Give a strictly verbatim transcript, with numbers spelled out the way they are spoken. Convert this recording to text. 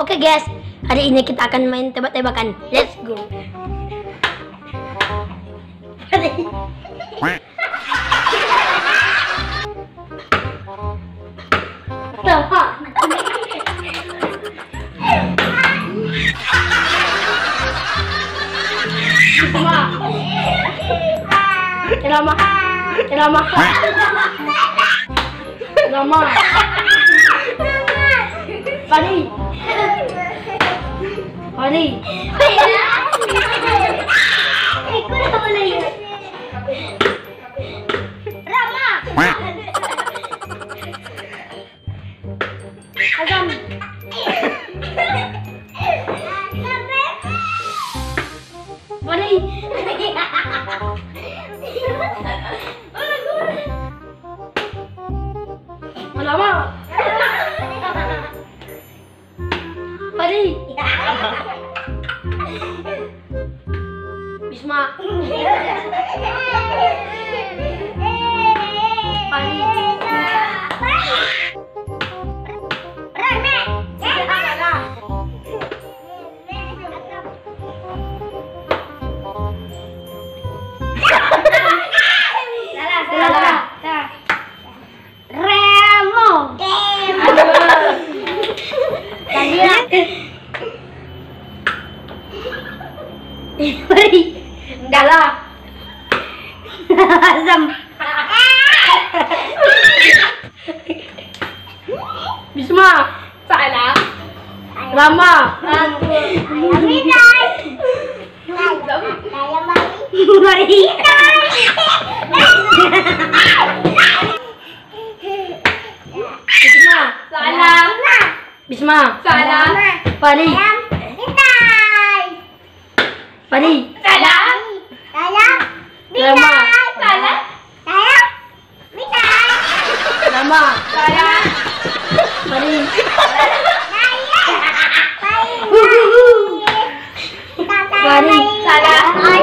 Oke guys, hari ini kita akan main tebak-tebakan. Let's go. Rama. Rama. Rama. Rama. Fadli. Fadli. Rama. Azam. Fadli. Alamak. Fadli. Bisma. Fadli. Salah, salah. Remo. Remo. Tadi lah. Enggak lah. Azam. Bisma. Salah. Rama. Midai. Bari. Bisma. Salah. Bisma. Salah. Fadli. Fadli. Salah. Rama. Salah. Rama. Salah. Fadli. Fadli. Salah.